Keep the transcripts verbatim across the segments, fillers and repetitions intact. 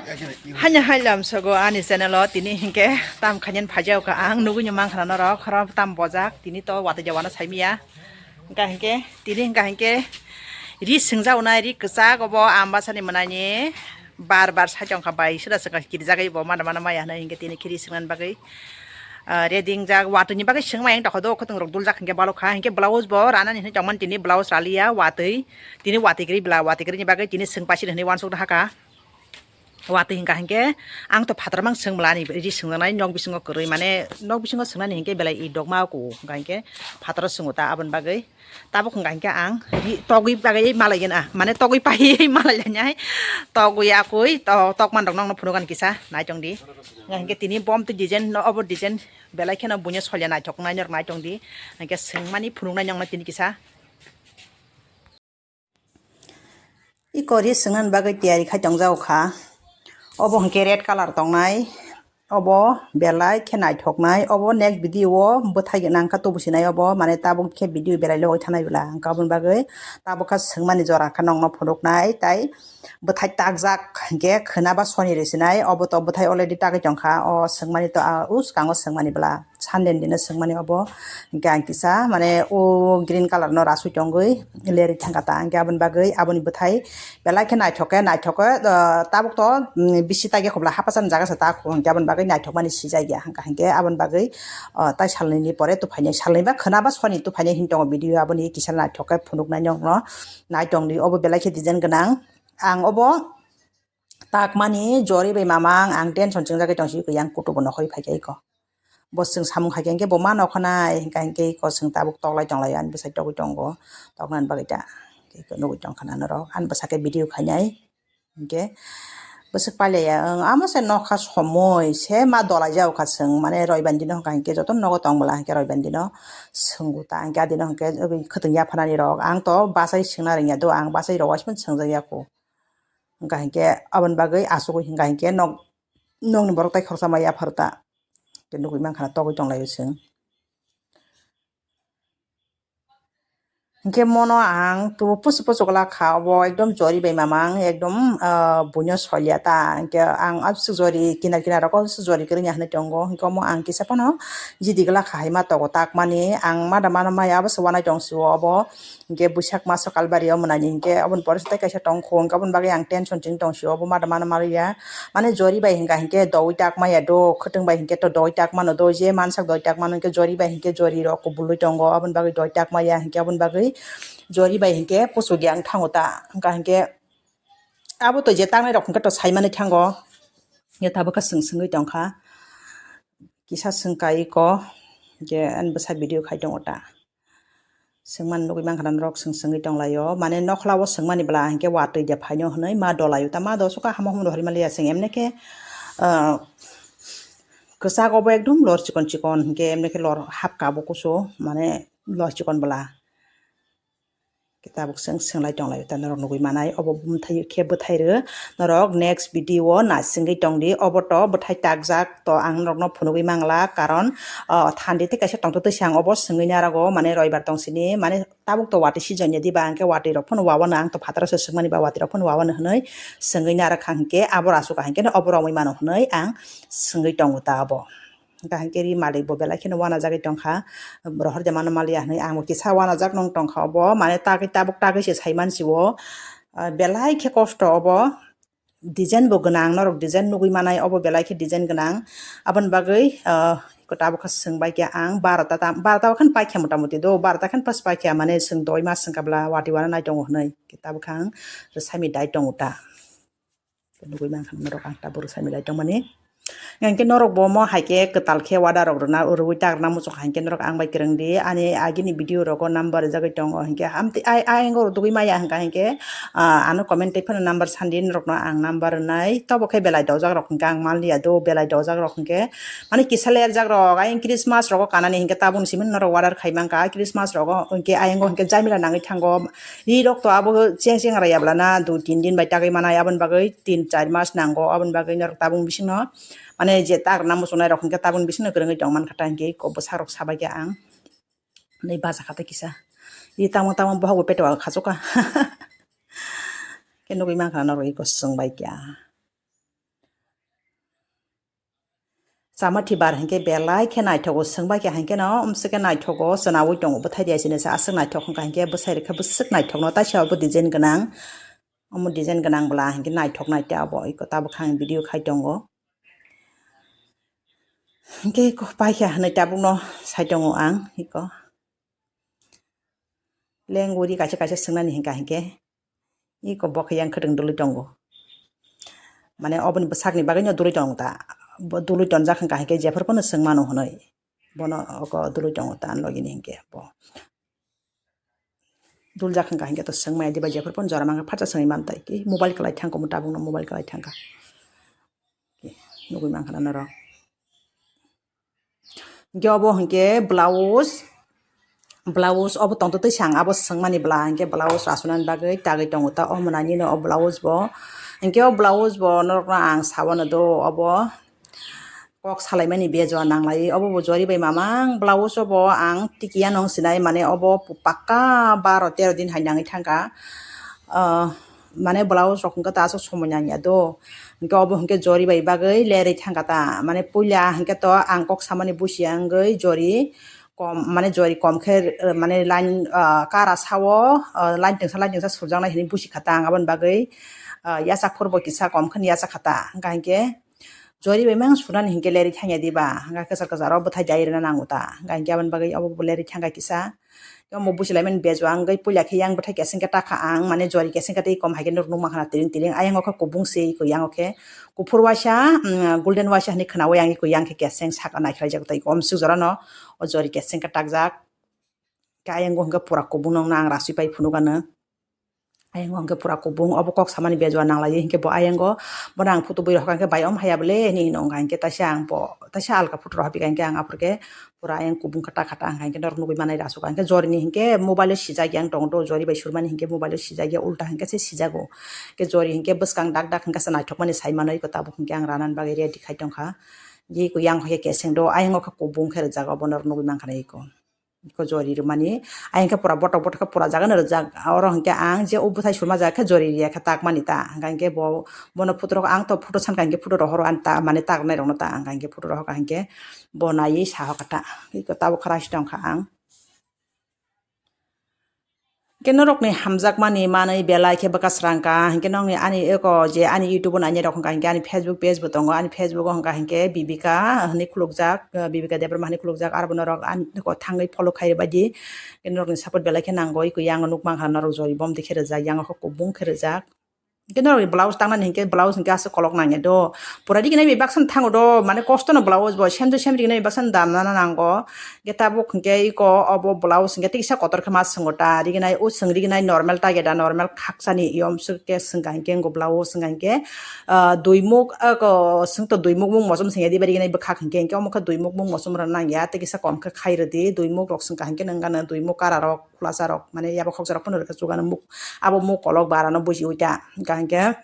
Hanya hai lam sogo ani channel o tini hinkhe tam khanyan phajao ka ang nugui ni mankha norok khoro tam bojak tini to watui jawano saimiya. Hingka hinkhe tini hingka hinkhe ri swngjak nai ri kwchak obo ambasani mwnani bar bar sai tongkha bai sida saka kirjagwi bo mana mana maya hinui hinkhe tini khe ri swngnani bagwi. Ah, ready wngjak watui ni bagwi swngmai ang tokha do khwtwng rok duljak hinkhe balokha hinkhe blouse bo ranani hinui tongmani tini blouse raliya watui tini watui kwrwi bla watui kwrwi ni bagwi tini swngpaisiri hinui wansuk haka. Watui hingka hinkhe ang to phataro mang swngmlani ri swngjaknai nok bisingo kwrwi mane nok bisingo swngnani hinkhe belai i dokma kuo hingka hinkhe phataro swngo ta aboni bagwi tabuk hingka hinkhe ang ri togwi bagwi malaigena mane togwi paiwi malailainai togwi akui to tokman rok nokno phunukani kisa naitongdi hingka hinkhe tini bom twi design no obo design belai kheno buino solya naithoknai norok naitongdi hinkhe swngmani phunuknai nokno tini kisa. Iko ri swngnani bagwi tiyari khai tongjago kha. Obo hinkhe red colour tongnai. Obo belai khe naithoknai. Obo next video o bwthai nangkha tubu sinai obo. Mane tabuk khe video belai logoi thanai bwla. Hinkhe aboni bagwi tabuk kha swngmani jora khe nokno phunuknai. Tai bwthai takjak hinkhe khwna ba soni rwi sinai. Obo to bwthai already tagwi tongkha. O swngmani to a, o swkango swngmani bwla. Sunday ni dino swngmani obo. Hinkhe ang kisa mane o green colour no rasui tongwi lerwi thangkha ta. Hinkhe aboni bagwi aboni bwthai belai khe naithok khe naithok khe, ah, tabuk to, mm, bisi tagya khobla hapasani jaga se ta kho. Hinkhe aboni bagwi naithokmani sijak ya. Hinkhe aboni bagwi, ah, tai salnwi ni pore tuphainai salnwi ba khwna ba soni tuphainai hin tongo video aboni kisa naithok khe phunuknai nokno naitongdi obo belai khe design gwnang. Ang obo takmani jori bai mamang ang tension chingjagwi tongsi yang kutubo nokhoi phaikha iko. Bo chwng samung khaikha hinkhe bo ma nokhanai hinkha hinkhe iko chwng tabuk toklai tonglaio ani bwsai togwi tongo toknani bagwi ta iko nugwi tongkha na norok ani bwsakhe video khainai hinkhe bwswk pailaiya ang amo se nokha somoi se ma dolai jago kha chwng mane roibani dino hinkha hinkhe joto nogo tong bwla hinkhe roibani dino swngo ta hinkhe adino hinkhe khwtwng yaphanani rok ang to bachai swngna rwngya do ang bachai rok waismano swngjak yaku. Hingka hinkhe aboni bagwi asugwi hingka hinkhe nok, nokni borok tai khoroksa mai yaphar ta. Tei nugwi mankha na togwi tonglaio chwng. Hinkhe mono ang tubu pusu pusu glak kha, obo ekdom jori bai mamang, ekdom, ah, buino solia ta. Hinkhe ang abswk jori kinar kinar rogo jori kwrwngya hinui tongo. Hinkhe omo ang kisa phano jidi glak kha hai ma togo takmani. Ang mada mano maya abo se wanai tong sio obo. Hinkhe buisak maso kalbari o mwnani hinkhe aboni pore se tei kaisa tongkho hinkhe aboni bagwi ang tension chwng tong sio obo mada mano maliya mane jori bai hinka hinkhe dogwi tak maya do khwtwng bai hinkhe to dogwi tak mano do je mansak dogwi tak mano hinkhe jori bai hinkhe jori rok kubului tongo aboni bagwi dogwi tak maya hinkhe aboni bagwi jori bai hinkhe kuchuk yang thango ta hinka hinkhe abo to je tangnai rok hinkhe to saimani thango hinkhe tabukhe chwng swngwi tongkha kisa swngkai ko hinkhe ani bwsa video khai tongo ta. Swngmani nugwi mankha norok swng swngwi tonglaio mane nokhla o swngmani bwla hinkhe watwi de phaino hinwi ma dolaio ta ma do suka hamo hamo do hori maliya chwng emne khe ah, kwchak obo ekdom lor chikon chikon hinkhe emne khe lor hapka bo kusu mane lor chikon bwla. Tabuk chwng swng lai tong lai ta norok nugwi manai obo bumthai khe bwthai rw norok next video o naisingwi tongdi obo to bwthai takjak to ang norokno phunugwi mangla karon ah, thandi tei kaisa tongthok twi se ang obo swngwi narago mane roibar tong sini mane tabuk to watwi season ya diba hwnkhe watwi rok phano wawano ang to phataro se swngmani ba watwi rok phano wawano hwnwi swngwi narakha hinkhe abo asukha hinkhe obo romwi mano hwnwi ang swngwi tongo ta obo. Hingka hinkhe ri malik bo belai kheno wanajagwi tongkha, rohor de mano maliya hinui ang bo kisa wanajak nung tongkha obo, mane tagwi tabuk tagwi se saiman sio, ah, belai khe kosto obo, design bo gwnang norok design nugwi manai obo belai khe design gwnang, aboni bagwi, ah, tabuk khe swng bai khe ang barota ta, barota o khe paikha mota moti do, barota khe pas paikha mane chwng doi mas swngkha bwla watwi wana nai tongo hinui, tabuk khe ang rwsami dai tongo ta. Nugwi mankha norok ang tabuk rwsai milai tongmani. Hingke norok bo omo hai khe kwtal khe wada rok rwna, rwui ta rwna muchung hai khe norok ang bai kwrwng di. Ani agini video rogo number rijagwi tongo, hingke amtwi ai, ai, ayang rok tugui maya hingka hingke, ah, ano comment tei phano number sandi norokno ang number rwnai. Tobo khe belai dojak rok hingke ang manliya do, belai dojak rok hingke mane kisa lerjak rok. Ayang Christmas rogo kanani hingke tabukni simi norok order khai mankha. Christmas rogo hingke ayango hingke jamila nangwi thango. Ri rok to abo cheng cheng raya bwlana dui tin din bai tagwi manai, aboni bagwi tin char mas nango, aboni bagwi norok tabuk bisingno mane je tak rwna muchungnai rok hwnkhe tabuk bisingno kwrwngwi tong mankha ta hwnkhe eko bwsarok sabaikhe ang nai bacha kha tei kisa ri tamo tamo bohok bo peto khachukha khe nugwi mankha norok eko chwng baikha. Chamathi bar hinkhe belai khe naithogo, swngbai khe hinkhe no umswk khe naithogo, chwnaui tongo bwthai de sini sa aswk naithok hwnkha hinkhe bwsai rwkhe bwswk naithokno taisa obo design gwnang, omo design gwnang bwla hinkhe naithok naita obo iko tabuk khe ang video khai tongo. Hinkhe iko paikha hinwi tabukno sai tongo ang iko. Lenguri kaisa kaisa swngnani hinkha hinkhe iko bokhe yang khwtwng dului tongo. Mane oboni bwsakni bagwino dului tongo ta. Bo dului tonjak hinkha hinkhe jephuru phano swngmano hwnwi. Bono oko dului tongo ta ani logini hinkhe bo. Duljak hinkha hinkhe to swngmaya diba jephuru phano jora mangkha phatsa swngwi mantai ki mobile kwlai thangkha omo tabukno mobile kwlai thangkha. Nugwi mankha na norok. Hinkhe obo hinkhe blouse, blouse obo tongtwtwi sang abo swngmani bwla hinkhe blouse rasunani bagwi tagwi tongo ta omo nangino o blouse bo. Hinkhe o blouse bo norokno ang sabo no do obo kok salaimani bejua nanglai obo bo jori bai mamang blouse obo ang tikiya nung sinai mane obo pakka baro tero din hai nangwi thangkha. Ah, mane blouse rok hwnkhe ta aswk somoi nangya do. Hinkhe obo hinkhe jori bai bagwi lerwi thangkha ta. Mane puila hinkhe to ang kok samani busiya wngwi jori kom, mane jori kom khe, eh, mane line, ah, kara sao, ah, line tengsa, line tengsa surjaknai hinwi busikha ta ang aboni bagwi, ah, yasak phurbo kisa kom kheno yasak kha ta. Hwnkha hinkhe jori bai mang sunani hinkhe lerwi thangya diba? Hwnkha kwchar kwcharo bwthai dai rwna nango ta? Hwnkha hinkhe aboni bagwi obo bo lerwi thangkha kisa. Omo busilaimani bejua wngwi puila khe yang bwthai keseng khe takha ang, mane jori keseng khe tei kom hai khe norok nukmankha na tiring tiring. Ayang o khe kubung se iko yang o khe kuphur waisa, mm, golden waisa hinwi khwnaui ang iko yang khe keseng saka naikhlaijak tei iko omswk jorano o jori keseng khe takjak. Khe ayang o hwnkhe pura kubung nokno ang rasui pai phunukano. Ayang o hwnkhe pura kubung obo kok samani bejua nanglai hinkhe bo ayang o bono ang photo bui rok hwnkha hinkhe bai om haya bole hinwi hino wngkha hinkhe taisa ang bo taisa alka photo rok hapikha hinkhe ang aphuru khe pura ayang kubung kata kata wngkha hinkhe norok nugui manai rasukha hinkhe jorini hinkhe mobile o sijak yang tongo do jori bai surmani hinkhe mobile o sijak ya ulta hinkhe se sijago hinkhe jori hinkhe bwskang dak dak hinkhe se naithokmani sai manwi tabuk hinkhe ang ranani bagwi ready khai tongkha. Jiko yang khe keseng do ayang o khe kubung khe rijak obo norok nugui mankha na iko. Iko jori rwmani, ayang khe pura botok botok khe pura jaga no rijak. Oro hinkhe ang je o bwthai surma jaga khe jori riya khe takmani ta. Hwnkha hinkhe bo, bono photo rok ang to photo sankha hinkhe photo rohoro ani ta, mane taknai rokno ta. Hwnkha hinkhe photo rohorkha hinkhe bo naiwi sahokha ta. Iko tabuk khara si tongkha ang. Hinkhe norokni hamjakmani manwi belai khe bwkha srangkha. Hinkhe nokni ani eko je ani YouTube o nainai rok hwnkha hinkhe ani Facebook page bo tongo. Ani Facebook o hwnkha hinkhe Bibika hinwi khulukjak, Bibika Debbarma hinwi khulukjak. Arbo norok ani eko thangwi follow khai rwbaidi. Norokni support belai khe nango, iko yang nukmankha norok jori bomti khe rijak, yang khe kubung khe rijak. Hinkhe norokni blouse tangnani hinkhe blouse hinkhe aswk kolok nangya do. Pura riginai bai baksa thango do, mane kosto no blouse bo, sem to sem riginai bai baksa damnana nango. Hinkhe tabuk hinkhe iko obo blouse hinkhe tei kisa kotor khe ma swngo ta, riginai o swng riginai normal ta geda normal khaksani yom swk khe swngkha hinkhe wngkha blouse swngkha hinkhe, ah, duimuk, ah, ko, swngto duimuk mung mosom swngya diba riginai bwkhak hinkhe, hinkhe omo khe duimuk mung mosom rwna nangya, tei kisa kom khe khai rwdi, duimuk rok swngkha hinkhe nang gana duimuk kara rok, khulasa rok, mane yabo khoksa rok phano rwkha chugano muk, abo muk kolok bara no buji uita, hinkha hinkhe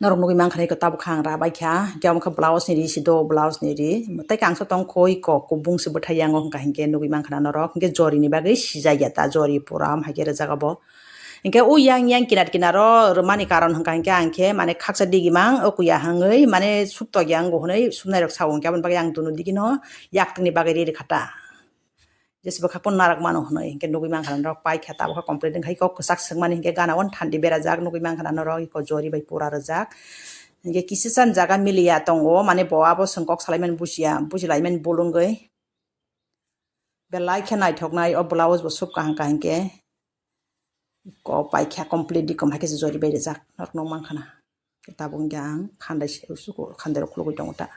norok nugui mankha na iko tabuk kha ang rabai kha, hinkhe omo khe blouse ni ri si do, blouse ni ri, tei kangsa tong kho iko kubung se bwthai yango hinkha hinkhe nugui mankha na norok, hinkhe jori ni bagwi sijak ya ta, jori pura omo hai khe rwjak abo. Hinkhe o yang yang kinar kinaro rwmani karon hwnkha hinkhe ang khe mane khaksa digi mang o kuya hangwi mane suk tok ya wngo hwnwi sumnai rok sao hinkhe aboni bagwi ang dunu digi no yaktung ni bagwi ri rwkha ta. Jesi bwkhak phano narak mano hwnwi hinkhe nugui mankha norok paikha tabukha complete wngkha iko kwchak swkmani hinkhe gana o thandi berajak nugui mankha norok iko jori bai pura rwjak. Hinkhe kisa chan jaga miliya tongo mane bo abo swng kok salaimani bujiya bujilaimani bolongwi. Belai khe naithoknai o blouse bo sub kaham kaham khe. Ko paikha complete dikom hai khe se jori bai rijak norok nukmankha na. Tabuk hinkhe ang khandai se usuko khandai rok khulugui tongo ta.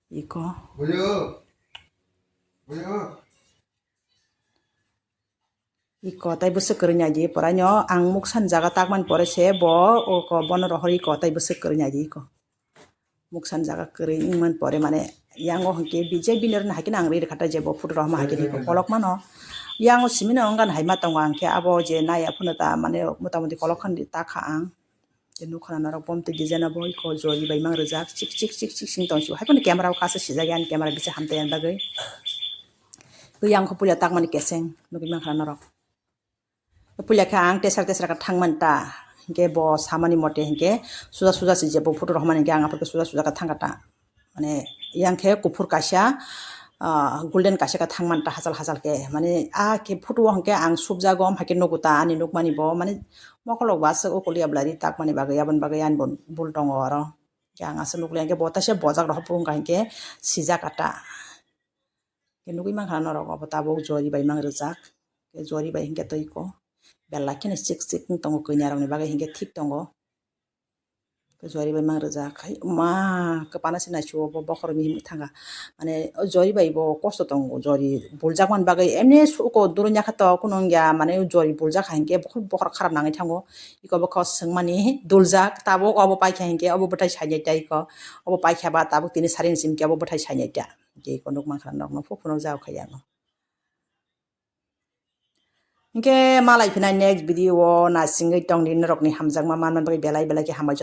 Iko. Iko tai bwswk kwrwini aidi pora no ang muksan jaga takmani pore se bo oko bono rohor iko tai bwswk kwrwini aidi iko. Muksan jaga kwrwi wngmani pore mane yango hinkhe bijai bini rwna haikhe no ang ri rwkha tai je bo photo rohorma haikhe iko kolok mano. Yango simi no wngkha hai ma tongo ang khe abo je nai aphano ta mane motamoti kolok khan ta kha ang. Je nukha na norok bomtwi design abo iko jori bai mang rijak chik chik chik chik sing tong sio. Haiphano camera o kasa sijak ya ani camera bisa hamtwi ani bagwi. Yang kho puila takmani keseng nugui mankha norok. Puila khe ang tesra tesra khe thangmani ta, hinkhe bo samani mote hinkhe suja suja se je bo photo rohormani hinkhe ang aphuru khe suja suja khe thangkha ta. Mane yang khe kuphur kaisa, ah, golden kaisa khe thangmani ta hachal hachal khe. Mane a khe photo o hinkhe ang subjago, haikhe nugo ta ani nukmani bo, mane mokolok bo aswk o koliya bwlai ri takmani bagwi, aboni bagwi ani bo bul tongo oro. Hinkhe ang aswk nukliya hinkhe bo taisa bojak rok phuru wngkha hinkhe sijak ata. Hinkhe nugwi mankha norok obo tabuk jori bai mang rijak. Hinkhe jori bai hinkhe twi ko. Belai kheno chik chik wng tongo, kanya rokni bagwi hinkhe thik tongo. Jori bai mang rijak. Hai ma, kwpana se naisio bo bokhorokni himwi thangkha. Mane o jori bai bo kosto tongo, jori buljak mani bagwi emni suko duro nyakha to kuno wngya, mane o jori buljak hai hinkhe bokhor bokhor kharap nangwi thango. Iko bokho swngmani duljak, tabuk obo paikha hinkhe obo bwthai sainai ta iko. Obo paikha ba tabuk tini saring sim khe obo bwthai sainai ta. Hinkhe iko nuk mankha norokno phuk phunuk jao khai ano. Hinkhe malai phinai next video o nasingwi tongdi, norokni hamjakma manna bagwi belai belai khe hambai.